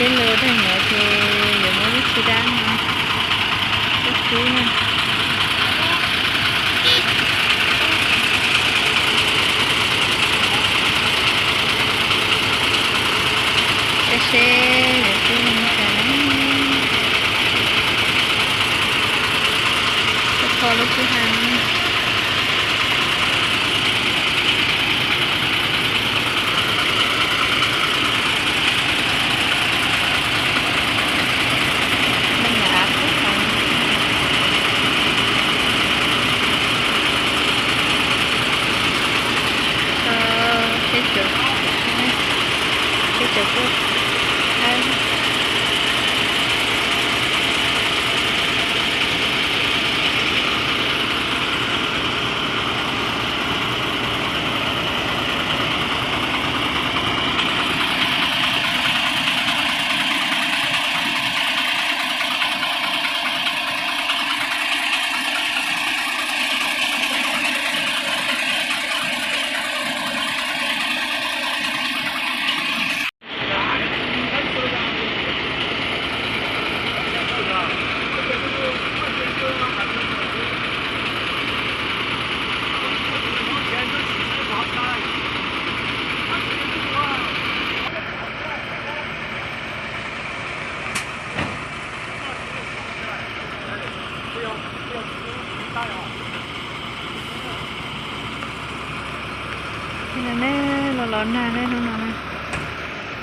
Peb los daim no ces yuav muab lub tsheb dab no coj pub na. Saib seb lawv pub zoo li cas na. Kho lub sij hawm no. Meej nyam av kub heev. Tso peb cov, peb cov tuaj. Ces no nej los los nag nej hnub no na.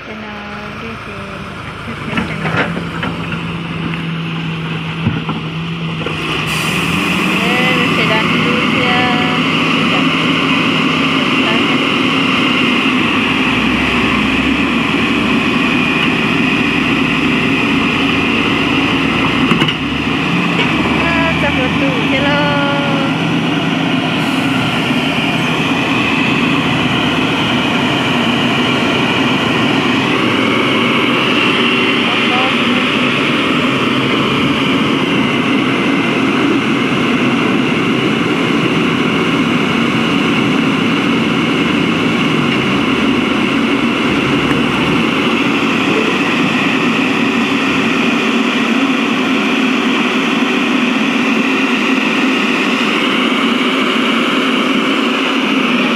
Ces no dej ces kawg thiab. Lub tsheb dab ntub thiab. Txog hauv tus thiab lauj.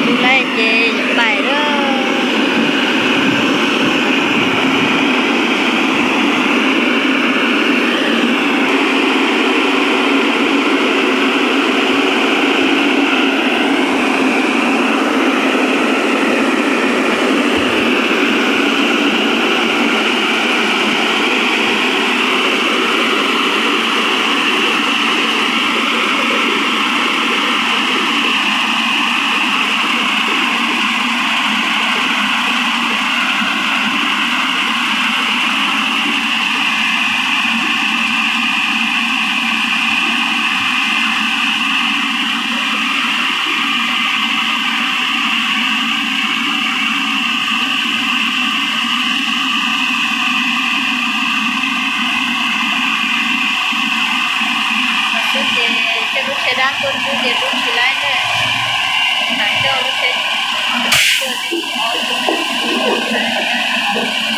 Tus laij ces yuav pais lawm. Xwb ces tej lub tsheb dab tuaj ntub ces ntub tsis laib ne. Tam coj lub tsheb tuaj tsis laib.